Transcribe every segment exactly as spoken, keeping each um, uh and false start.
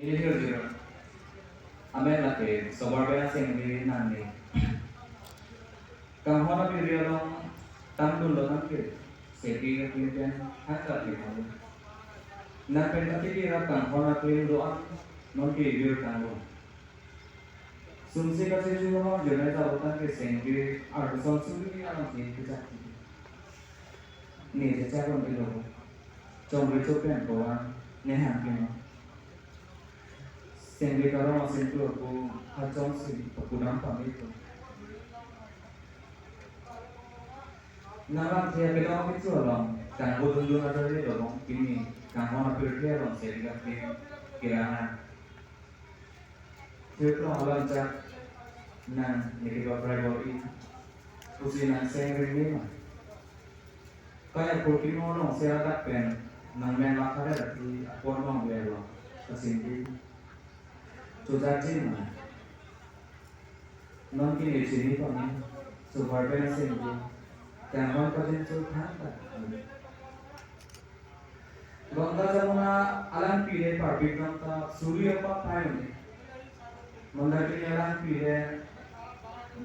Ili hirjir. Amen lake, sobar bena sengri nangni. Kanghon apirpi along tangdunlo tangte, sepi aklin pen hangka pi hang. Nang pen katiki ra kanghon aklin do-an, non ke vir tanglo. Sumsi kacheju lomar jonai jabo tangte sengri, arloson suri ni alam ke kejak. Ne jechak on ilo. Chomri chopen koan, ne han pino. Sengri karong asin tu aku, hachom si, aku dam pamit tu. Nang lamthe kedong pitu along, kangbo dundun ajar ni lobong pini, kanghon apirpi along sengri kapin, kirangan. Thirklong alam chak nang neke ba bribery pusi nang seng ring ni ma. Kaya purki mo long sera dak pen nang men lakha dak ti apor mong be lo kasin di. Chojak ji ma. Nang kini chini pa ni. Sobar pen seng di. Kanghon kajin chu thang ta. Ganga Jamuna alangpi le parpik dam ta suri apa pai ni. Mandakini alangpi le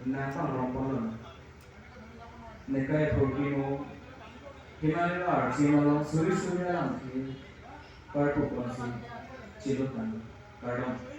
nang pangrong pon lo. Nekai purki mo Himalaya archi malong suri suri alangpi parpuk pon si chilut nang. Kardom.